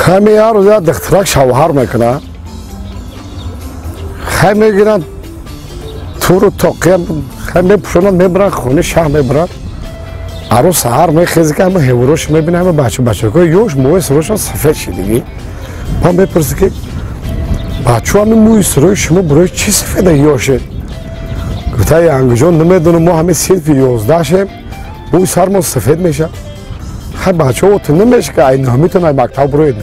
Ҳами ҳар рӯз як духтарак шавҳар мекунад, хай мегиранд, туру тоқия хай мепӯшонанд, мебаранд хони шаҳр мебаранд. Арӯз саҳар мехези, ки ҳама ҳеврош мебина, ҳама бача бачакҳои ёш мӯи сарошон сафед шидагӣ. Ба мепурсӣ, ки бачо, ҳами мӯи сарои шумо барои чӣ сафеда ёшед? Гуфта: янгиҷон, намедонам, мо ҳами синфи 11 шем, мӯи сармон сафед мешавад. Хай бачао, ту намеша, ки ай наҳмитон ай мактаб буроед.